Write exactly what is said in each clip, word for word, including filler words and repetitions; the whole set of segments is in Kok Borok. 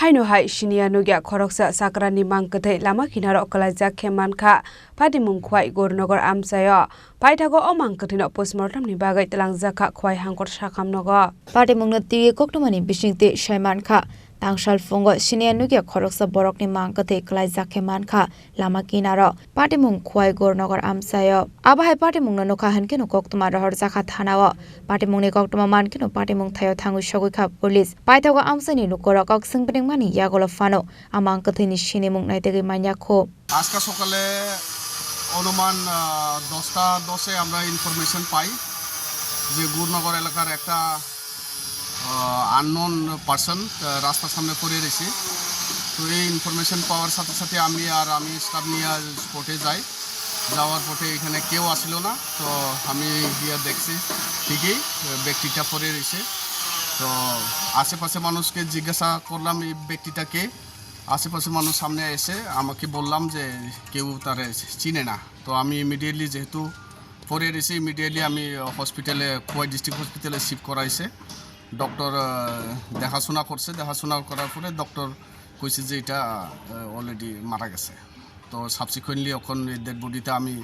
Haino hai siniya nukya khoroksa chakrani mang kwthwi lama kinaro kwlaijak khe mankha Patimung Khwai Gurunogor amchaio. Paithago o mang kwthwino postmortemni bagwi twlangjakha Khwai Hangkor sakhamnogo. Patimungno twiwi koktwmani bisingtwi sai mankha, tangsal phungo siniya nukya khoroksa borokni mang kwthwi kwlaijak khe mankha lama kinaro Patimung Khwai Gurunogor amchaio. Abo hai Patimungno nukha hwnkheno koktwma rohorjakha thanao. Patimungni koktwma mankheno Patimung thaio thangwi sogwikha police. Paithago amchaini lukurok kok swngpringmani yagulo phano a mang kwthwini sinimung naitugwi manya kho. আজকে সকালে অনুমান, আহ, দশটা দশে আমরা ইনফরমেশন পাই যে গুরনগর এলাকার একটা, আহ, আননোন পার্সন, আহ, রাস্তার সামনে পড়ে রয়েছে। তো এই ইনফরমেশন পাওয়ার সাথে সাথে আমি আর আমি স্টাফ নিয়ে স্পটে যাই। যাওয়ার পথে এখানে কেউ আসিল না, তো আমি গিয়ে দেখছি ঠিকই, আহ, ব্যক্তিটা পড়ে রয়েছে। তো আশেপাশে মানুষকে জিজ্ঞাসা করলাম এই ব্যক্তিটা কে। আশেপাশে মানুষ সামনে এসে আমাকে বললাম যে কেউ তারে চিনে না। তো আমি ইমিডিয়েটলি, যেহেতু পড়ে রয়েছে, ইমিডিয়েটলি আমি হসপিটালে, খোয়াই ডিস্ট্রিক্ট হসপিটালে শিফট করা হয়েছে। ডক্টর, আহ, দেখাশোনা করছে, দেখাশোনা করার পরে ডক্টর কইছে যে এটা, আহ, অলরেডি মারা গেছে। তো সাবসিকুয়েন্টলি এখন ডেড বডিটা আমি,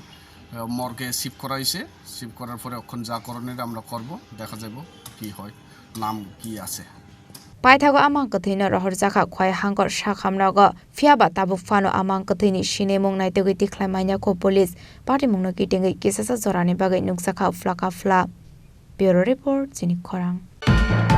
আহ, মর্গে শিফট করা হয়েছে। শিফট করার পরে এখন যা করণীয় আমরা করব, দেখা যাব কি হয়, নাম কি আছে। Paithago a mang kwthwino rohorjakha Khwai Hangkor sakhamnogo, phiyaba tabuk phano a mang kwthwini sinimung naitugwi tikhlai manya kho police. Patimungno kitingwi kisasa jorani bagwi nukjakha phlaka phla. Bureau Report, Chini Khorang.